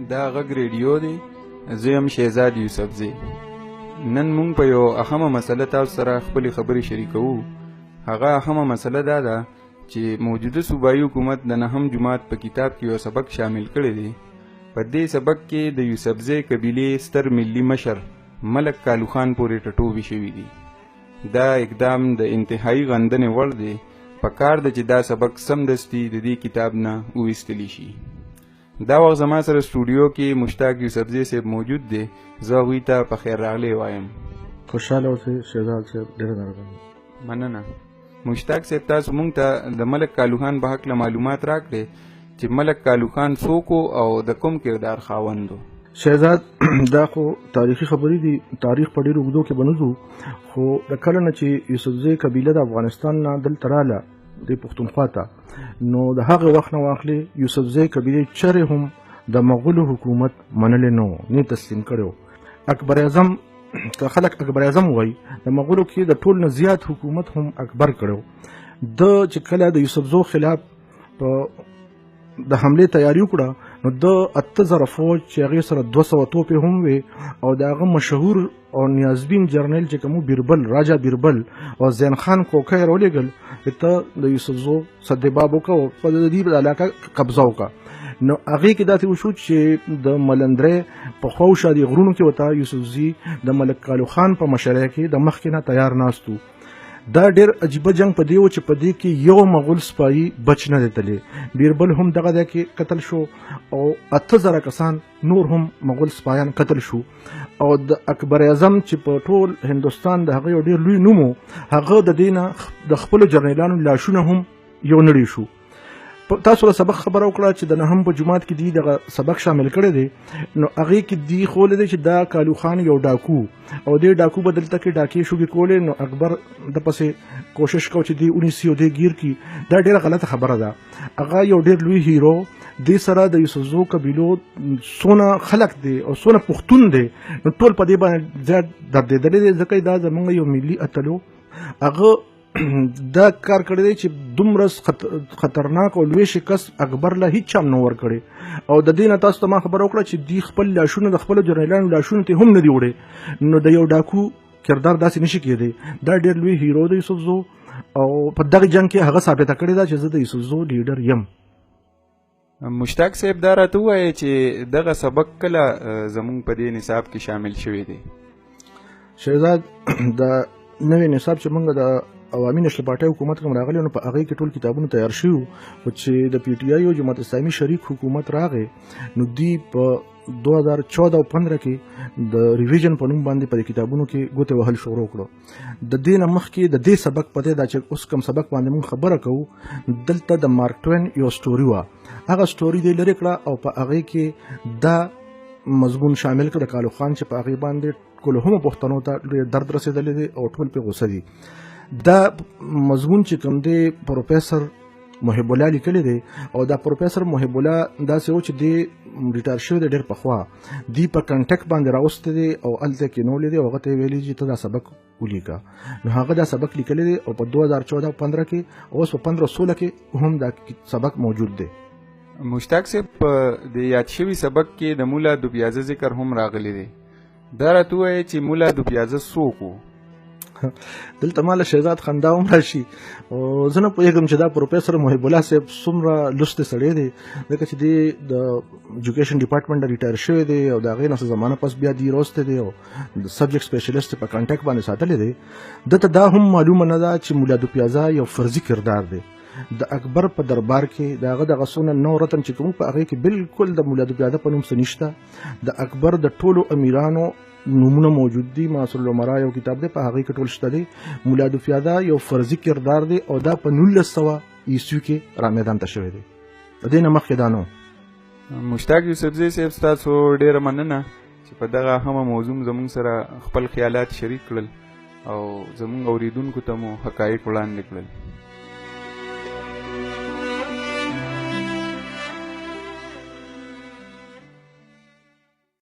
دا غږ ریډیو دی. زه یم شهزاد یوسفزی. نن مونږ په یو اهمه مسله تاسو سره خپلې خبرې شریکوو. هغه اهمه مسله دا ده چې موجوده صوبایي حکومت د نهم جماعت په کتاب کې یو سبق شامل کړی دی. په دې سبق کې د یوسفزی قبیلې ستر ملي مشر ملک کالو خان پورې ټټوبې شوي دي. دا اقدام د انتهایی غندنې وړ دی. په کار ده چې دا سبق سمدستي د دې کتاب نه وویستل شي. دا وخت زما سره سټوډیو کې مشتاق یوسفزی صاحب موجود دی. زه هغوی ته په خیر راغلی وایم. خوشحاله اوسئ شهزاد صاحب، ډېره مهرباني. مننه مشتاق صاحب، تاسو مونږ ته د ملک کالو خان په هکله معلومات راکړئ چې ملک کالو خان څوک او د کوم کردار خاوند و؟ شهزاد، دا خو تاریخي خبرې دي، تاریخ په ډېر اوږدو کې به نه ځو، خو د کله نه چې یوسفزۍ قبیله د افغانستان نه دلته راله د پښتونخوا ته، نو د هغه وخت نه واخلې یوسفزۍ قبیلې چېرې هم د مغولو حکومت منلی نه و، نه تسلیم کړی و. اکبر اعظم که خلک اکبر اعظم وایي، د مغولو کې د ټول نه زیات حکومت هم اکبر کړی و. ده چې کله د یوسفزو خلاف په د حملې تیاری وکړه، نو د 8000 فوج چې هغې سره 200 توپې هم وې او د هغه مشهور او نیازبین جرنیل چې کوم بیربل، راجا بیربل او زین خان کوکه یې راولېږل چې ته د یوسفزو سدباب وکړه او په دې علاقه قبضه وکړه. نو هغې کې داسې وشو چې د ملندرې په خواوشا دې غرونو کې ورته یوسفزي د ملک کالو خان په مشرۍ کې د مخکې نه تیار ناست وو. دا ډېر عجیبه جنګ په دې و چې په دې کې یو مغول سپایي بچ نه دی تللی. بیربل هم دغه ځای کې قتل شو او 8000 کسان نور هم مغول سپایان قتل شو. او د اکبر اعظم چې په ټول هندوستان د هغه یو ډېر لوی نوم و، هغه د دې نه د خپلو جرنیلانو لاشونه هم یو نړۍ شو. تاسو له سبق خبره وکړه چې د نهم په جومات کې دی دغه سبق شامل کړی دی، نو هغې کې دی ښوولی دی چې دا کالو خان یو ډاکو او دې ډاکو به دلته کې ډاکې شوګې کولې، نو اکبر د پسې کوشش کو چې دی ونیسي او دی ګیر کړي. دا ډېره غلطه خبره ده. هغه یو ډېر لوی هیرو دې سره د یوسفزو قبیلو څونه خلک دی او څونه پښتون دی، نو ټول په دې باندې زیات دردېدلی دی، ځکه دا زمونږ یو ملي اتل و. هغه دا کار کړی دی چې دومره خطرناک او لوی شکست اکبر له هیڅ چا نه ورکړي. او د دې نه تاسو ته ما خبره وکړه چې دی خپل لاشونه د خپلو جرنیلانو لاشونو ته هم نه دی وړي، نو د یو ډاکو کردار داسې نشي کېدی. دا ډېر لوی هیرو دی یوسفزو، او په دغه جنګ کې هغه ثابته کړې ده چې زه د یوسفزو لیډر یم. مشتاق صاحب، دا راته ووایه چې دغه سبق کله زمونږ په دې نصاب کې شامل شوی دی؟ شهزاد، د نوی نصاب چې موږ د عوامي نشل پارټۍ حکومت کوم راغلی، نو په هغې کې ټول کتابونه تیار شوي وو، خو چې د پي ټي آی او جماعت اسلامي شریک حکومت راغی، نو دوی په 2014 او 15 کې د ریویژن په نوم باندې په کتابونو کې ګوتې وهل شروع کړو. د دې نه مخکې د دې سبق په دی دا چې اوس کوم سبق باندې موږ خبره کوو، دلته د مارک ټوین یو سټوري وه، هغه سټوري دې لرې کړه او په هغې کې دا مضمون شامل کړ د کالو خان چې په هغې باندې کلهمو پښتنو ته لوی درد رسېدلی دی او ټول پرې غوسه دي. دا مضمون چې کوم دی پروفیسر محب الله لیکلی دی، او دا پروفیسر محب الله داسې و چې دی ریټایر شوی دی ډېر پخوا، دی په کنټکټ باندې راوستی دی او هلته کېنولی دی او هغه ته یې ویلي چې ته دا سبق ولیکه. نو هغه دا سبق لیکلی دی او په 2014 15 کې اوس په 15 16 کې هم دا سبق موجود دی. مشتاق صاحب، په دې یاد شوي سبق کې د مولا دوپیازه ذکر هم راغلی دی. دا راته ووایه چې مولا دوپیازه څوک و؟ دلته ما له شهزاد خندا هم راشي، او زه نه پوهېږم چې دا پروفیسر محب الله صاحب څومره لوستی سړی دی، ځکه چې دی د ایجوکیشن ډپارټمنټ نه ریټایر شوی دی او د هغې نه څه زمانه پس بیا دی راوستی دی او د سبجیکټ سپیشلیست په کانټیکټ باندې ساتلی دی. ده ته دا هم معلومه نه ده چې مولا دوپیازه یو فرضي کردار دی. د اکبر په دربار کې د هغه دغه څونه نو رتن چې کوم په هغې کې بالکل د مولا دوپیازه په نوم څه نشته. د اکبر د ټولو امیرانو نومونه موجود دي، معاصر الامراء یو کتاب دی، په هغې کې ټول شته دی. مولا دوپیازه یو فرضي کردار دی او دا په 1900 عیسوي کې را میدان ته شوی دی، د دې نه مخکې دا نه و. مشتاق یوسفزی صاحب، ستاسو ډېره مننه چې په دغه اهمه موضوع زموږ سره خپل خیالات شریک کړل او زموږ اورېدونکو ته مو حقایق وړاندې کړل.